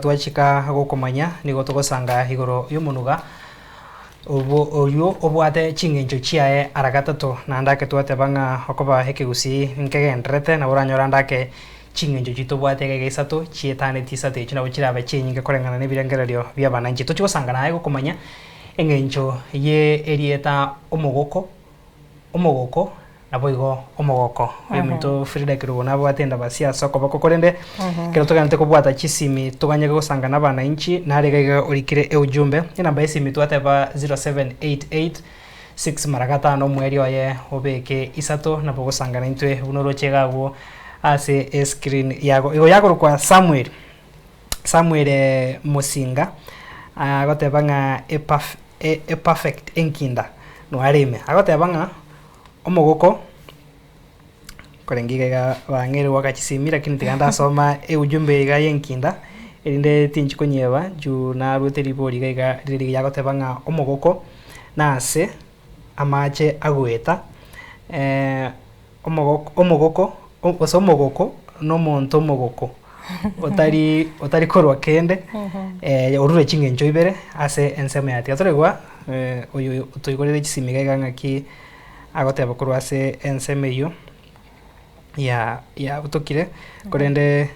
Twachika gokomanya, nigo togosanga igoro y'omonuga obwo oyio obwate ching'encho chiaye ara gatato, naende ake twateba ng'a okoba ekegusii nkegendererete, nabo oranyore ande ake ching'encho chio tobwate iga iga isato, chietanetie isato echio nabo chirabe chinyinge koreng'ana na ebirengererio bia abananchi. Tochie gosanga naye gokomanya eng'encho ye erieta omogoko. Omogoko, naboigo omogoko. Oyominto Frida Kerubo nabwate endabasi ase okoboko korende ekero togenderete kobwata chisimi toganye gosanga na abanainchi nare iga iga orikire eujumbe enamba y'esimi twateba 0788 6 mara gatano omweri oye obeke isato nabo ogosanga naintwe buna oroche iga agwo ase escreen yago. Igo yakorokwa Samuel, Samuel Musinga agoteba ng'a eperf. eperfect enkinda noare ime. Agoteba ng'a omogoko korenge iga iga bang'eire goaka chisemi lakini tiga ndasoma eujumbe iga ya enkinda erinde tinchi konyeba juu naruete ribori iga iga rire rigiya agoteba ng'a omogoko nase amache agoeta. Omogoko omogoko gose omogoko na omonto omogoko otari otari korwa kende orure ching'encho ibere ase ensemo yaye. Tiga toraigwa oyo otoigorere chisimi iga iga ng'aki agoteba korwa ase ensemo eywo ya yabutokire korende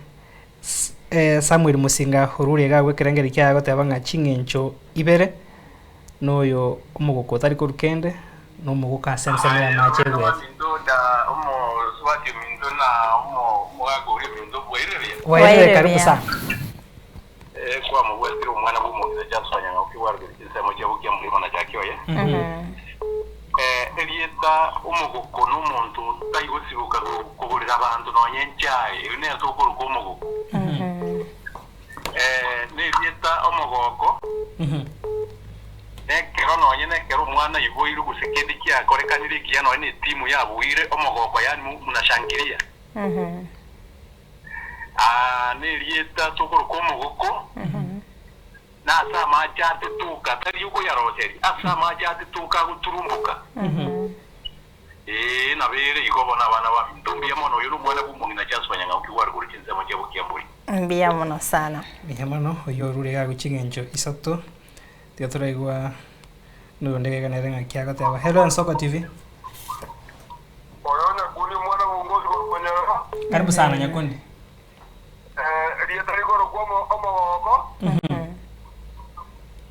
Samuel Musinga orure iga agwo ekerengerio kiaye agoteba ng'a ching'encho ibere. Noyo omogoko otari korwa kende, na omogoko ase ensemo Aye y'amache abana egwete. baminto na omosubati ominto na omogaka oria ominto bwairire buya. Bwairire Bwairire karibu buya. sana. Eh, kwamobwatire omwana bw'omong'ina Charles Wanyang'au kegwarokire chinsemo chia Bokia Mlima na Chakioye. Eh, erieta omogoko nomonto otari gosiboka kogorera abanto nonye enchae, erio nere tokoroka omogoko. Eh, nerieta omogoko, nekero nonye nekero omwana aiboirwe gose kende kiakorekanire ekiya nonye ne etimu yabuire omogoko yaani mnashangilia. Ah, nerieta tokoroka omogoko, na ase amache atetuka, tari okoyaroseria, ase amache atetuka agoturumboka. Ee, nabo ere igo bono abana baminto, mbuya mono, oyo nomwana bw'omong'ina Charles Wanyang'au kigware korwa chinsemo chia Bokiambori. Mbuya mono sana. Mbuya mono, oyio orure iga agwo ching'encho isato, tiga toraigwa noyonde iga iga nere ng'aki agoteba. Hello Ensoko TV. Oyo Nyakundi omwana bw'ongosi korwa Monyerero. Karibu sana Nyakundi. Eh, erieta rikorokwa omo- omogoko,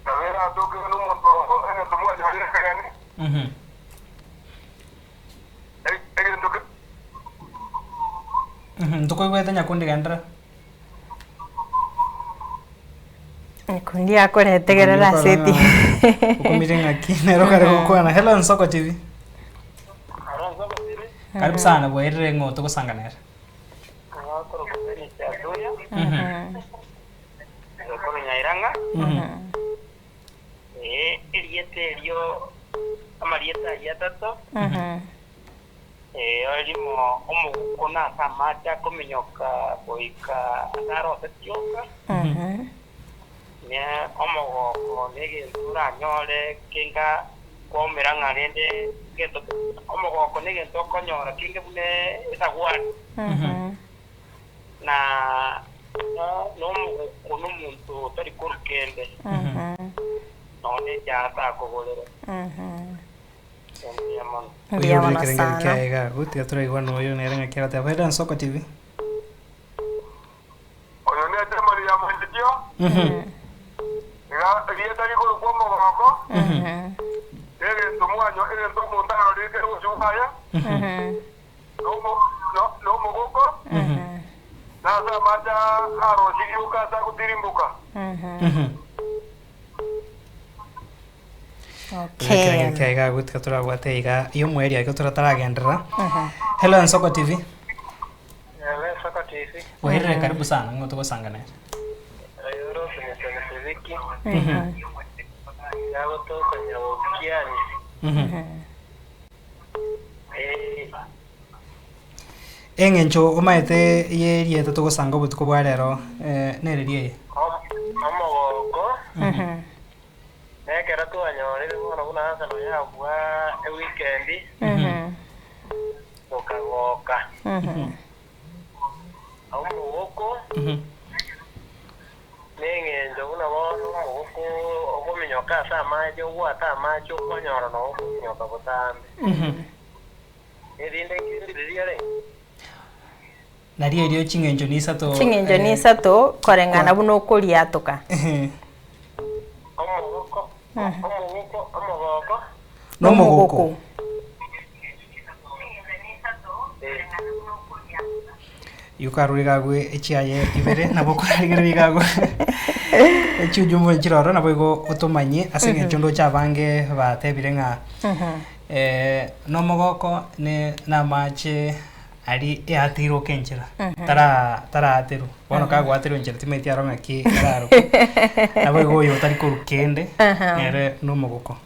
nabo eratoke nomonto egento mwanyorire ekegeni, e- egento ke- Ntokoigwete Nyakundi genderera. Nyakundi akoretegerera ase eti. Okumire ng'aki nero kare gokwana. Hello Nsoko TV. Karibu sana bwairire ng'o togosanga nere. Korwa Nyairang'a, ee, erieta erio, amarieta ayio atato, ee, erimo omogoko na ase amache akominyoka goika ase arosetie oka, ne omogoko na egento oranyore kenga kwaumera ng'a rende egento omogoko na egento okonyora kenge buna esagwari. Na nomogoko nomonto otari korwa kende, nonya nechaha takogorera. Mbuya mono. Mbuya mono Ekerengerio sana. kiaye iga agwo, tiga toraigwa noyo nere ng'aki agoteba. Hello Nsoko TV. Oyo netemori ya mwanchitio, iga erieta rikorokwa omogoko, negento mwanyo egento omonto arorire kere bosio bwaye, nomogoko, na ase amache arosirie oka ase agotirimboka. Ekerengerio kiaye iga agwo tiga torabwate iga y'omoerio iga torataragenderera. Hello Nsoko TV. Hello Nsoko TV. Bwairire karibu sana ng'o togosanga nere. Oyo ore okonya Sebeki. Yagotoka Nyabokiani. Eng'encho omaete y'erieta togosanga obotuko bwa rero nereri eye? Omogoko, nekero twanyorire bono buna Arsenal yabua ewikendi, tokagoka. Omogoko. Neng'encho buna bono omogoko okominyoka ase amache, obwate amache okonyora nabo okominyoka botambe. Erinde nkindi riria renge. Nario erio ching'encho nisato. Ching'encho nisato koreng'ana buna okoriatoka. Omogoko, omogoko, omogoko. Nomogoko. Yukarure iga agwo echiaye ibere nabo okorarigereria iga agwo echiujumbe chire ororo nabo igo otomanye ase eng'encho ndoche abange batebire ng'a nomogoko ne namache aria eateirwe oka enchera tara taraaterwa bono kagwaterwa enchera timaeti aro ng'aki ararokwe nabo igo oyo otari korwa kende nere nomogoko.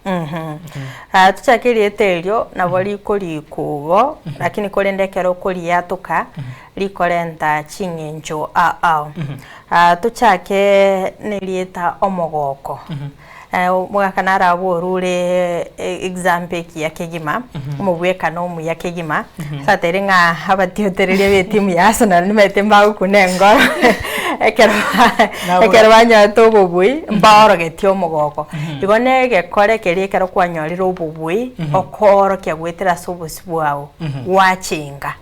Aya tochake erieta erio nabo rikorikwa igo, lakini korende ekero okoriatoka rikorenta ching'encho ao ao. Tochake nerieta omogoko, omogaka naro abwo orure example ekiya kegima, omobwekano omuya kegima, ase ng'a abatiotereria be etimu ya Arsenal nimanyete mbagokuna enkoro ekero ekero banyorete obobui mbaorogetie omogoko. Igo na egekore keria ekero kwanyorire obobui, okoorokia goetera ase obosio bwao, gwachenga,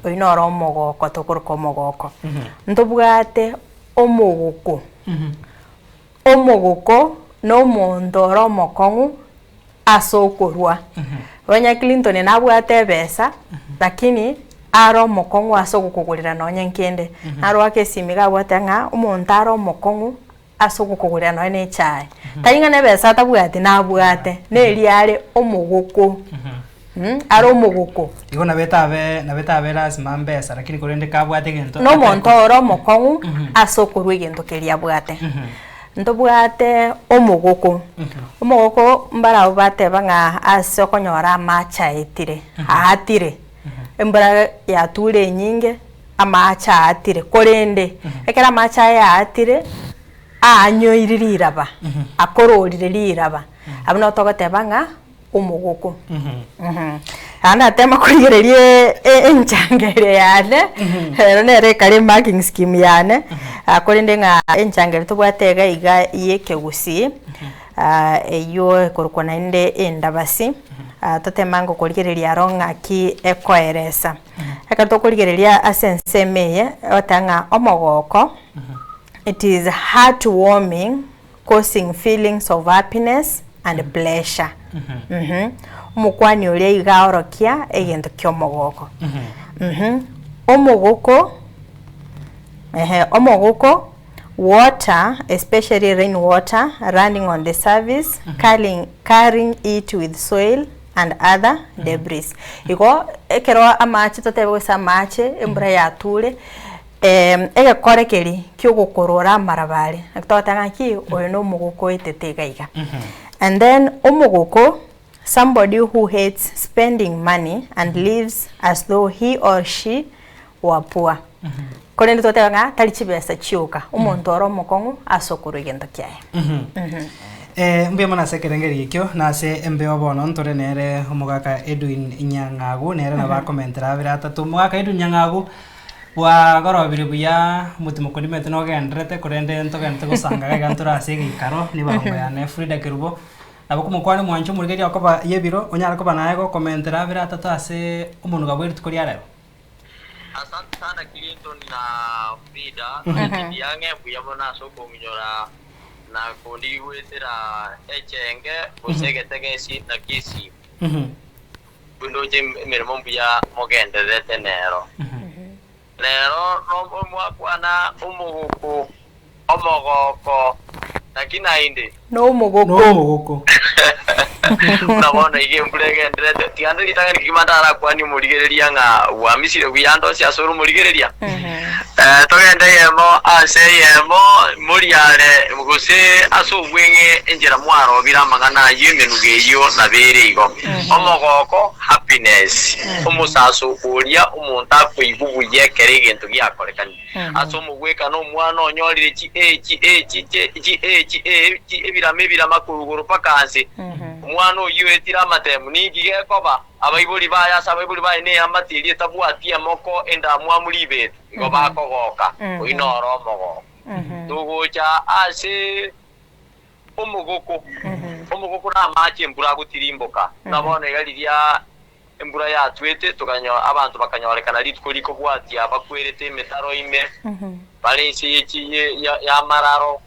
oyio noro omogoko tokoroka omogoko. Ntobwate omogoko, omogoko na omonto ore omokong'u ase okorua. Onye Clinton nabwate ebesa, lakini are omokong'u ase ogokogorera nonye nkende. Naroake esimi iga abwate ng'a omonto are omokong'u ase ogokogorera nonye na echae. Tari ng'a na ebesa atabwati, nabwate, na eria are omogoko, are omogoko. Igo nabo etabe nabo etabe lasima mbesa lakini korende kabwate egento Na omonto ore omokong'u ase okorua egento keria abwate. Ntobwate omogoko, omogoko mbarabwo bateba ng'a ase okonyora amache aetire, aatire, embura yature enyinge, amache aatire, korende ekero amache aya aatire, aanyoire riraba, akororire riraba, abwo nabo togoteba ng'a omogoko. Naende natema korigereria enchanga ere yane, ero nere ekare emarking scheme yane, korende ng'a enchanga ere tobwate iga iga ya ekegusii, eywo ekorokwa naende endabasi, totema ngokorigereria aro ng'aki ekoeresa. Ekero tokorigereria ase ensemo eye, egoteba ng'a omogoko, it is heart warming causing feelings of happiness and pleasure. Omokwani oria iga aorokia egento kia omogoko. Omogoko, ehe, omogoko, water, especially rain water, running on the surface, carrying, carrying it with soil and other debris. Igo, ekero amache totebe gose amache, embura yature, Egekore keria ki'ogokorora amaraba aria, naki togoteba ng'aki oyo na omogoko oetete iga iga. And then omogoko, somebody who hates spending money and lives as though he or she were poor. Korende togoteba ng'a tari chibesa chioka, omonto ore omokong'u ase okorwa egento kiaye. Mbuya mono ase ekerengerio ekio, na ase embeo bono ntore nere omogaka Edwin Nyang'agu, nere nabo akomentera abere atato. Omogaka Edwin Nyang'agu, Bwagorobire buya, omotimo kondimete nogendererete, korende ntogenderete gosanga iga iga ntore ase egeikaro nebarongo yane Frida Kerubo. Nabo komokwana omwanche omorigereria okoba y'ebiro, onyare koba naye gokomentera abere atato ase omonuga bwe rituko ria rero. Asante sana Clinton na Frida, Onye ang'e mbuya mono ase okong'inyora na kondigwetera echenge gose egetegesi na kisii. Buna emeremo mbuya mogendererete nero. Rero nomwakwana omogoko, omogoko, naki naende? Nomogoko. Nomogoko. Buna bono iga embura egendererete, tiga nde ritang'ani kegima ndarakwanie omorigereria ng'a bwamisire buya ande onsi ase ore omorigereria. Togende eyemo ase eyemo, moriare gose ase obweng'e enchera mwarobire amang'ana ayio emenugo eyio nabo ere igo. Omogoko, happiness, omosaso oria omonto akoigwa buya ekero egento giakorekanire. Ase omogwekano omwana onyorire chi A chi A chi chi chi A chi A chi ebirama ebirama korwa igoro mpaka anse. Omwana oyio oetire amatemu, ninki gekoba? Abaibori baye ase abaibori baye neamate eria etabwati emoko endamwamu ribetu, igo bakogoka, oyio noro omogoko. Togocha ase omogoko, omogoko na amache embura agotirimboka. Buna bono iga riria embura yatwete tokanyo abanto bakanyorekana rituko rikobwatia bakwerete emetaro ime, bare inse ye chi ye ya y'amararo,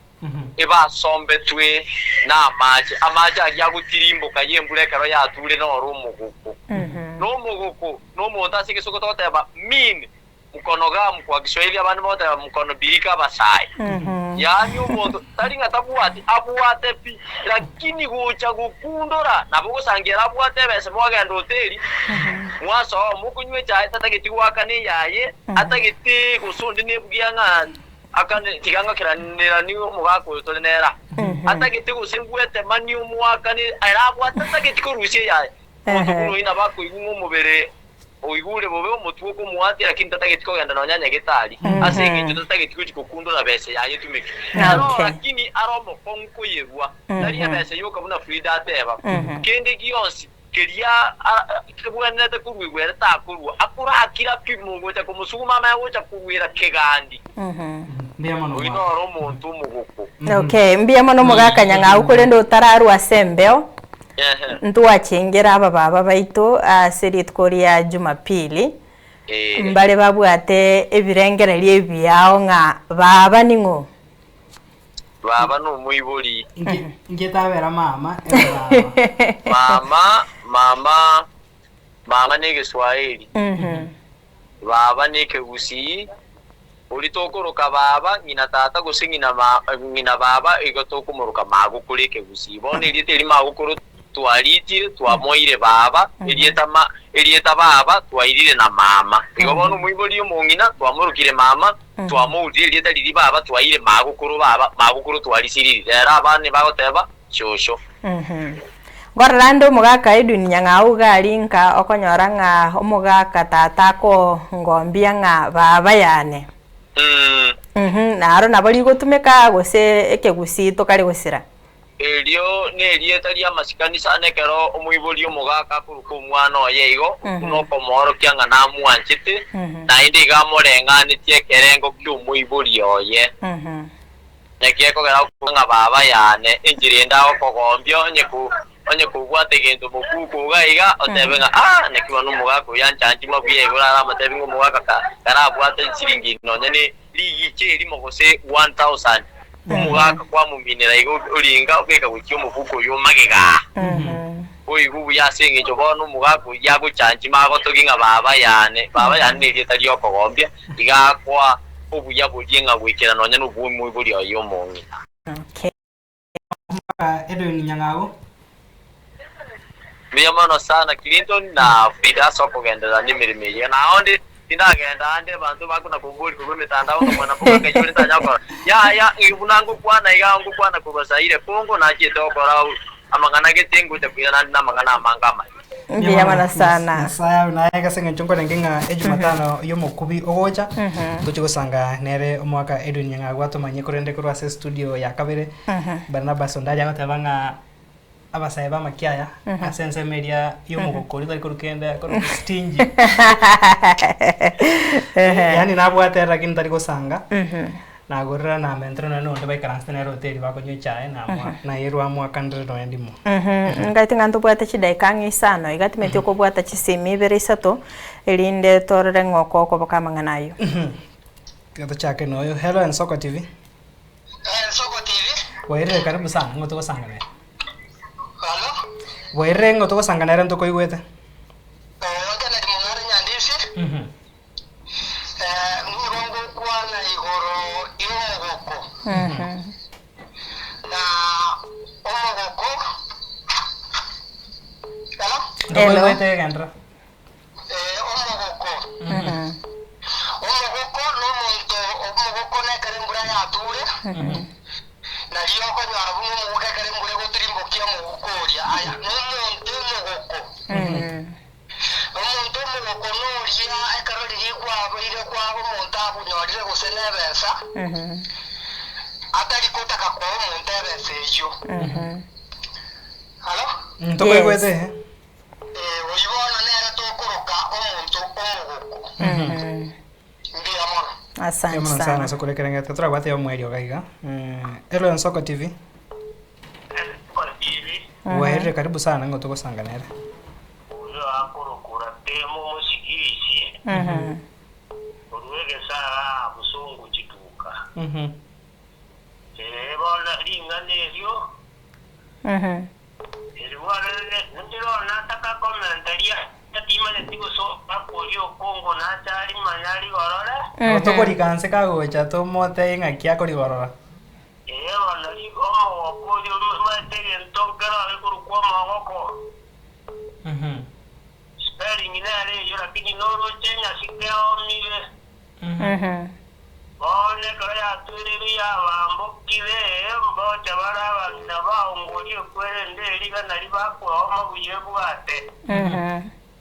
ebasombetwe namache. Amache aria agotirimboka y'embura ekero yature noro omogoko. Na omogoko nomonto ase egesoko togoteba mean Mkono gamu kwa Kiswahili abande bagoteba mkono birika abasae. Yaani omonto tari ng'a tabwati, abwate pi, lakini gocha gokundora nabo ogosangia ere abwate ebesa mwagenda hoteli, mwasoa mokonywa echae tatageti goakana eyaye, atagete gose onde nebugia ng'a akane tiga ng'akeranera omogaka oyo tore nere aa. Atagete gose mbwetemanie omoakane ere abwate tatageti korusia eyaye. Omonto buna oyio nabo akoigwa ng'a omobere Oigure bobe omotwe okomoatia, lakini tatageti kogenda nonya nyagetari, ase engencho tatageti gochia kokundora besa yaye etumeke. Aro lakini are omokong'u koyerua, tari ebesa yoka buna Frida ateba. Kende gionsi keria kebwenerete koruegwa ere takorua, akorakira pi mogocha komosuguma amanye gocha koruera kegandi. Mbuya mono Oyio omwaka. noro omonto omogoko. Okay, mbuya mono omogaka Nyang'au korende otararwa ase embeo. Ntwachengera abababa baito ase rituko ria Jumapili, mbare babwate ebirengererio ebiao ng'a baba ning'o? Baba nomoibori. Inki etabera mama ebe baba? Mama, mama, mama negeswahili, baba nekegusii, Oria tokoroka baba, ng'ina tata gose ng'ina ma, ng'ina baba, igo tokomoroka magokoro ekegusii. Bono erieta eri magokoro twaritire, twamoeire baba, erieta ma, erieta baba twairire na mama. Igo bono omoibori omong'ina twamorokire mama, twamourire erieta riria baba twaeire magokoro baba, magokoro twarisiriri. Rero abana nibagoteba shosho. Nkorora ande omogaka Edwin Nyang'au iga aria nka okonyora ng'a omogaka tata akongombia ng'a baba yane. Naro nabo rigotumeka gose ekegusii tokare gosira. Erio nerieta ri'amasikani sana ekero omoibori omogaka akoruka omwana oye igo, okwo nokomoorokia ng'a namwanchete, naende iga amoreng'anetie ekerengo ki'omoibori oye. Naki ekogera okobua ng'a baba yane, enchera ende agokogombia onye ko onye kobwate egento mokuku iga iga, otebe ng'a ah, naki bono omogaka oyo anchanchi mabuya igoro aramotebi ng'a omogaka ka karabwate chiringi nonye ne rigicha erimo gose 1000, omogaka kwamominera iga oringa obeka gochia omofuko oyio magega aa. Oigwe buya ase engencho bono omogaka oyio agochanchi magotogi ng'a baba yane, baba yane nerieta riokogombia, iga akoa obuya boria ng'a goikera nonya nobw'omoibori oye omong'ina. Omogaka Edwin Nyang'au. Mbuya mono sana Clinton na Frida ase okogenderera nemeremo eye. Na onde tindagenda ande abanto bakona komboria korwa emetandao ng'a mwana mboka ng'ai ore ntanya gokora. Yaya buna ngokwana iga ngokwana korwa Zaire Congo nachiete gokora amang'ana gete ngocha koirana ande namang'ana amange amaya. Mbuya mono sana. Nyasaye abe naye ase eng'encho nkorenge ng'a ejumatano y'omokubi ogocha tochi gosanga nere omwaka Edwin Nyang'au atomanyie korende korwa ase estudio ya kabere Barnabas Ondari agoteba ng'a abasae b'amakiaya ase ensemo eria y'omogoko oria tari korwa kende akorokwa stingy yaani nabwate ere lakini tari gosanga Nagorera namentere nonya nonde baikaransete nere hoteli bakonywa echae namoa nairwa amoakanere nonya ndimo. Ngaete ng'a ntobwate chidaika ang'e isano iga timeti okobwata chisimi ibere isato erinde torore ng'a oko okoboka amang'ana ayio. Tiga tochake noyo. Hello Ensoko TV. Ensoko TV. Bwairire karibu sana ng'o togosanga nere. Halo. Bwairire ng'o togosanga nere ntokoigwete. Oyo Kennedy Mong'are Nyandisi. Nigo ngokwana igoro y'omogoko, na omogoko, Hello? Ntokoigwete genderera. Eh, omogoko. Omogoko nomonto, omogoko nekero embura yature, nario okonyora buna omogoko ekero embura egotirimbokia omogoko oria. Aya, nomonto omogoko. Omonto omogoko noria ekero riria kwabeire kwa omonto akonyorire gose nebesa, atari gotaka koa omonto ebesa eyio. Halo? Ntokoigwete Yes. eh. Eh, oyio bono nere tokoroka omonto omogoko. Mbuya mono. Asante Mbuya mono sana sana. ase okorekerengete torabwate omwerio iga iga. Hello Ensoko TV. Bwairire karibu sana ng'o togosanga nere. Oyo akorokora temo omosigisi, orue egesara bosongo chituka. Ee, bono ring'ana erio, eri bono ndire nataka komenta ria timanyeti gose oria okongo nache arimanye arigorore. Nabo tokorika nse kagocha tomotebie ng'aki akorigorora. Ee bono omogoko oria omanyete egento nkero gekorokwa omogoko. Spelling nere eyio lakini noroche enyasi keomire. Bono ekero yatwereirwe yabambokire, mbocha bare abang'ina baongorie kwerende rigana ribakooma buya ebwate.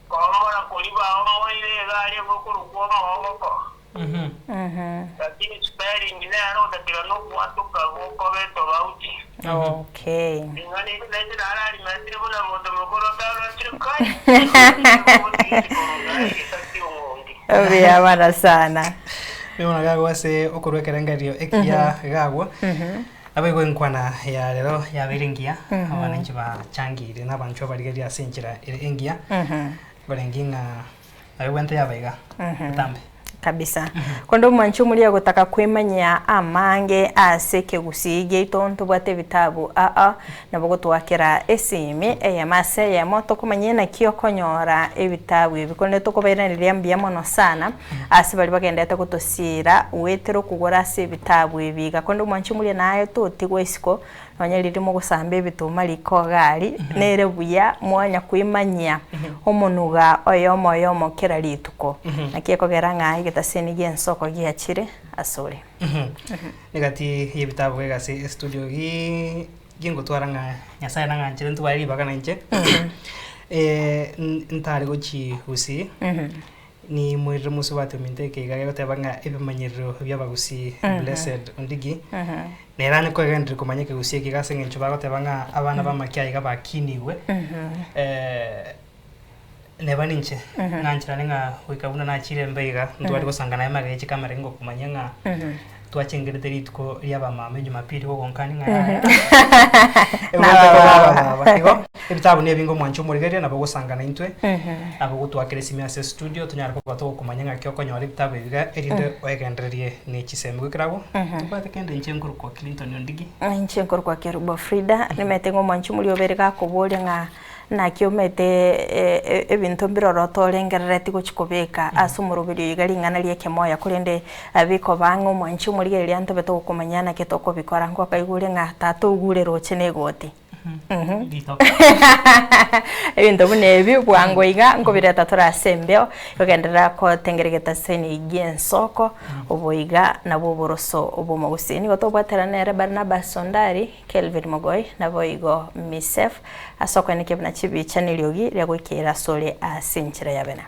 Koomora koria baomoire iga aria gokorokwa omoogoko. Lakini spelling nere otatiga nogwatoka gokoba etobauti. Okay. Ring'ana eri nainche nararimetire buna monto mokoro otarochire kai. Buya mono sana. Nigo gagwa ase okorwa ekerengerio ekiya gagwa. Naboigo enkwana ya rero yabeire engiya, abananchi bachangire na abanchwa barigereria ase enchera ere engiya, nkorenge ng'a nabo ebwenerete yaba iga, botambe. Kabisa. Korende omwanchi omoria agotaka kwemanyia amange ase ekegusii giaito ntobwate ebitabu aa nabo gotwakera esimi eyemo ase eyemo tokomanya naki okonyora ebitabu ebi korende tokobairaneria mbuya mono sana ase baria bagendete gotosiira goetera okogora ase ebitabu ebi iga. Korende omwanchi omoria naye totigwa isiko Nonya riria mogosamba ebituma riko iga aria, nere buya mwanya koimanyia omonuga oyomo oyomo kera rituko. Naki ekogera ng'a egetaseni gi'ensoko giachire asore. Egati y'ebitabu iga ase estudio gi gingotwara ng'a Nyasaye nang'anchire ntware ribaga nainche, ntare gochia gusii. Nimoirire mosubati ominto ekeiga gegoteba ng'a ebimanyerero bi'abagusii, Blessed Ondigi, nere anye koegendereria komanya ekegusii eke iga ase eng'encho bagoteba ng'a abana b'amaki aya iga bakinigwe, neba ninche ng'ancherane ng'a goika buna nachire mbe iga, ntware gosanga naye magega ye chikamera ngokomanyia ng'a twachengerete rituko ria abamama ejumapili gogonkani ng'a yaya Ebwate igo ebitabu nebinge omwanche omorigereria nabo ogosanga naintwe nabo ogotwakera esimi ase estudio tonyare koba togokomanya ng'aki okonyora ebitabu ebi iga erinde oegendererie ne chisemi goikera abwo tobwate kende inche nkorokwa Clinton Ondigi. Inche nkorokwa Kerubo Frida, nimanyete ng'a omwanchi omoria obere gakoboria ng'a Naki omanyete ebinto mbiroro otorengerereti gochia kobeka ase omoroberi oyo iga ring'ana ri'ekemoya, korende bikoba ng'a omwanchi omorigereria ntobe togokomanya naki tokobikora. Nkokaigure ng'a tata ogure roche na egoti. Ebinto buna ebi bwango iga nkobireta tore ase embeo, ogenderera kotengerera egetaseni gi'ensoko, obo iga nabwo oboroso bw'omogusii. Nigo tobwaterana nere Barnabas Ondari. Kelvin Mogoi, naboigo Misef, ase okoenekia buna chibicha neriogi ria goikeera asore ase enchera ya bene.